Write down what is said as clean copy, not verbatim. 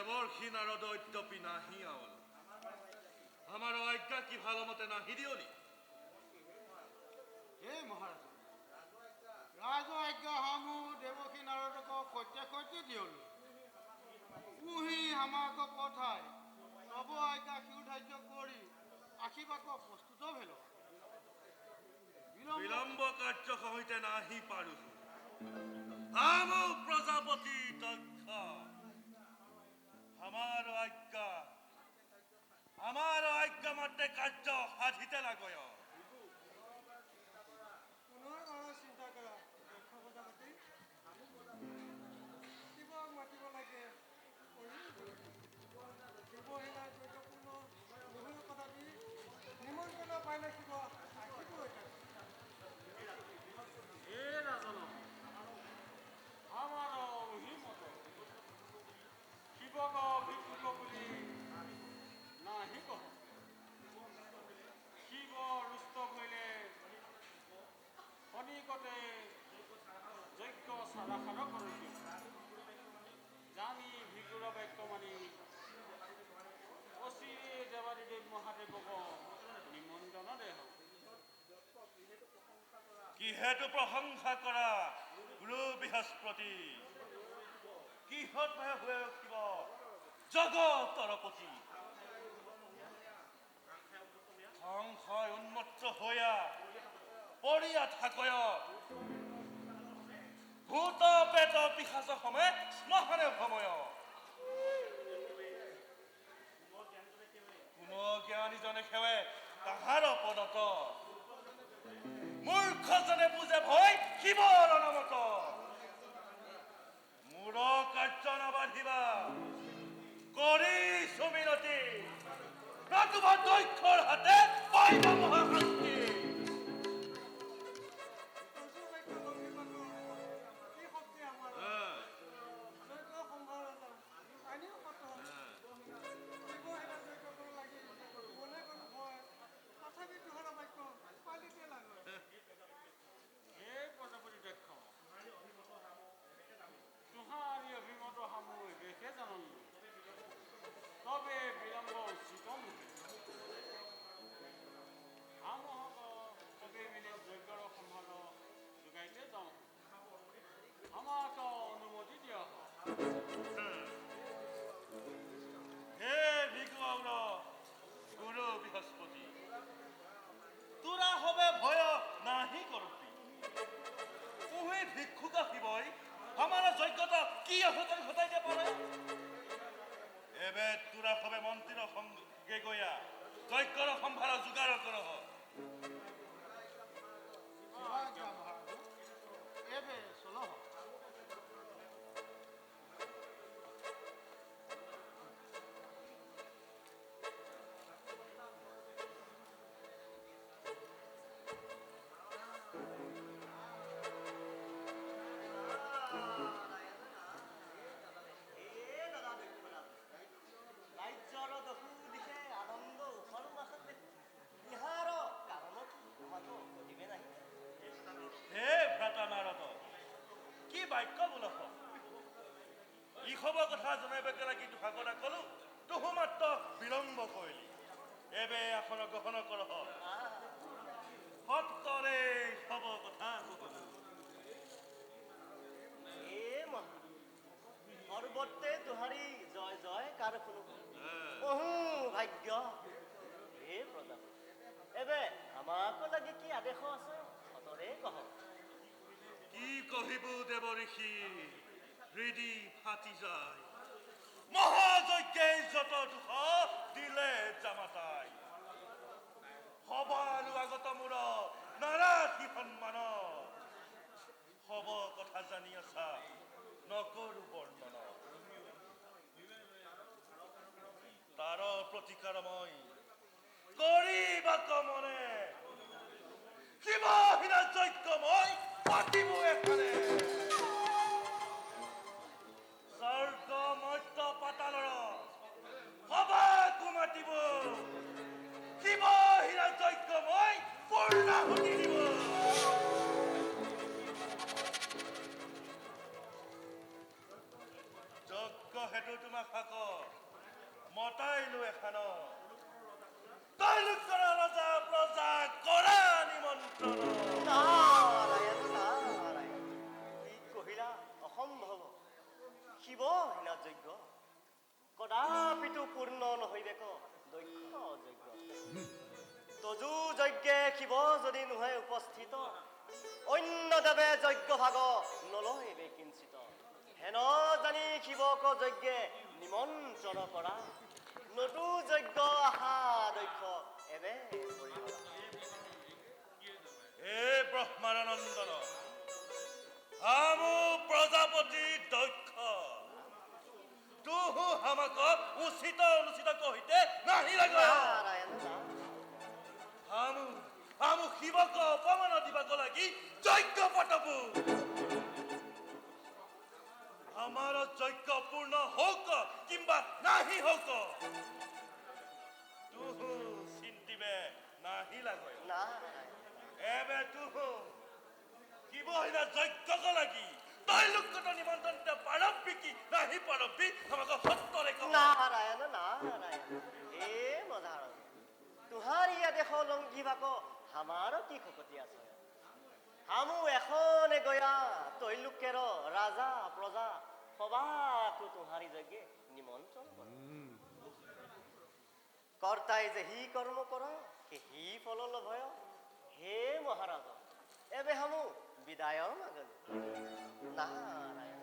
দেৱৰ্ষি নাৰদ অদ্যপি নাহি আওল। আমাৰ আজ্ঞা কি ভাল মতে নাহি দিয়লি? হে মহাৰাজ, ৰাজ আজ্ঞা হামু দেৱৰ্ষি নাৰদক সত্যে সত্যে দিয়লো। পুহি আমাক পঠাই তব আজ্ঞা শিৰোধাৰ্য কৰি আসিবাক প্ৰস্তুত ভেল। বিলম্ব কাৰ্য সহিতে নাহি পাৰো। হামু প্ৰজাপতি দক্ষ, আমাৰ আজ্ঞা, আমাৰ আজ্ঞা মাত্ৰে কাৰ্য সাধিতে লাগয়। পুনৰ চিন্তা কৰা দক্ষ প্ৰজাপতি, শিৱক মাতিব লাগে। শিৱসেনা যজ্ঞপূৰ্ণ নহৈ কথাপি নিমন্ত্ৰণ পাইলে শিৱ আহিব। হে ৰাজন, আমাৰ অভিমত শিৱক ভিক্ষুক বুলি নাহি কহ। শিৱ ৰুষ্ট ভৈলে শনিকতে যজ্ঞ সাৰাসাৰ কৰি জানি ভিগুৰ বাক্য মানি অচিৰে দেৱাদিদেৱ মহাদেৱক নিমন্ত্ৰণ দেহ। কিহেতু প্ৰশংসা কৰা গুৰু বৃহস্পতি? কিহত হৈ শিৱ জগতৰ পতি? সংশয় উন্মত্ত হৈয়া পৰিয়া থাকয়, ভূত পেট পিশাচ সমে শ্মশানে ভ্ৰময়। কোন জ্ঞানীজনে সেৱে তাহাৰ পদত, মূৰ্খজনে বুজে ভয় শিৱৰ নামত। মোৰ কাৰ্য নাবান্ধিবা, কৰিছো মিনতি, নতুবা দক্ষৰ হাতে পাইবা মহাশান্তি। তযু বাক্য লঙ্ঘিবাক কি শক্তি আমাৰ? যজ্ঞ সম্ভাৰ আনিও কত শিৱসেনা যজ্ঞ কৰিব লাগি মনে কোনো ভয়, তথাপি তোহাৰ বাক্য পালিতে লাগে। হে প্ৰজাপতি দক্ষ, তোহাৰি অভিমত হামু এবেসে জানলো, তবে বিলম্ব উচিত নোহে। হামহক সবে মিলি যজ্ঞৰ সম্ভাৰ যোগাইতে যাওঁ, আমাক অনুমতি দিয়া। হে ভিগু আউৰ গুৰু বৃহস্পতি, তোৰা হবে ভয় নাহি কৰবি। তুহি ভিক্ষুক শিৱই আমাৰ যোগ্যতা কি অঘটন ঘটাইতে পাৰে? এবে তোৰা হবে মন্ত্ৰীৰ সঙ্গে গয়া যজ্ঞৰ সম্ভাৰ যোগাৰ কৰহ। শিৱাজ্ঞা মহাৰাজ, এবে চলহ। হে দাদা দক্ষৰাজ, ৰাজ্যৰ দশো দিশে আনন্দ উখল মাখল দেখো। ইহাৰ কাৰণ কি আমাক কহিবে নাহি? হে ভ্ৰাতা নাৰদ, কি বাক্য বোলহ? ইসব কথা জনাইবাকে লাগি তোহাক কলো, তুহু মাত্ৰ বিলম্ব কৰিলি। এবে আসন গ্ৰহণ কৰহ, সত্তৰে সব কথা কহলো। হে মহা সৰ্বত্ৰে তোহাৰি জয় জয় কাৰ শুনো, অহু ভাগ্য। হে প্ৰজাপতি, এবে আমাকো লাগি কি আদেশ আছে সতৰে কহ। কি কহিব দেৱ ঋষি, হৃদি ফাটি যায়। মহাযজ্ঞে যত দুখ দিলে জামাতাই, সবাৰো আগত মোৰ নাৰাখি সন্মান। সব কথা জানি আছা, নকৰো বৰ্ণন। তাৰ প্ৰতিকাৰ মই কৰিবাক মনে, শিৱহীন যজ্ঞ মই পাতিব এখানে। স্বৰ্গ মৰ্ত্য পাতালৰ সবাকো মাতিব, শিৱহীন যজ্ঞ মই পূৰ্ণাহুতি দিব। যজ্ঞ হেতু তোমাক হাক মতাইলো এখান তৈলোক্যৰ ৰজা প্ৰজা কৰা নিমন্ত্ৰণ। নাৰায়ণ নাৰায়ণ, কি কহিলা অসম্ভৱ। শিৱহীন যজ্ঞ কদাপিতো পূৰ্ণ নহৈবেক দক্ষ যজ্ঞ। তজু যজ্ঞে শিৱ যদি নোহে উপস্থিত, অন্য দেৱে যজ্ঞ ভাগ নলয়বে কিঞ্চিত। হেন জানি শিৱক যজ্ঞে নিমন্ত্ৰণ কৰা, নতু যজ্ঞ আশা দক্ষ এবে পৰিহৰা। হে ব্ৰহ্মাৰ নন্দন, হামু প্ৰজাপতি দক্ষ, তুহু হামাক উচিত অনুচিত কহিতে নাহি লাগে। নাৰায়ণ নাৰায়ণ। হামু হামু শিৱক অপমান দিবাক লাগি যজ্ঞ পাতবো। আমাৰ যজ্ঞ পূৰ্ণ হওক কিম্বা নাহি হওক, তুহু চিন্তিবে নাহি লাগে। নাৰায়ণ। এবে তুহু শিৱহীন যজ্ঞক লাগি তৈলোক্যত নিমন্ত্ৰণ পাৰব্বি কি নাহি পাৰব্বি, আমাক সত্যৰে কহ। নাৰায়ণ নাৰায়ণ। হে মধাৰণ, তোহাৰ আদেশ লঙ্ঘিবাক হামাৰ কি শকতি আছে? হামু এখনে গয়া তৈলোক্যেৰ ৰাজা প্ৰজা সবাকো তোহাৰি যজ্ঞে নিমন্ত্ৰণ কৰ। কৰ্তাই যেহি কৰ্ম কৰ, সেহি ফল লভয়। হে মহাৰাজ, এবে হামু বিদায় মাগলো। নাৰায়ণ।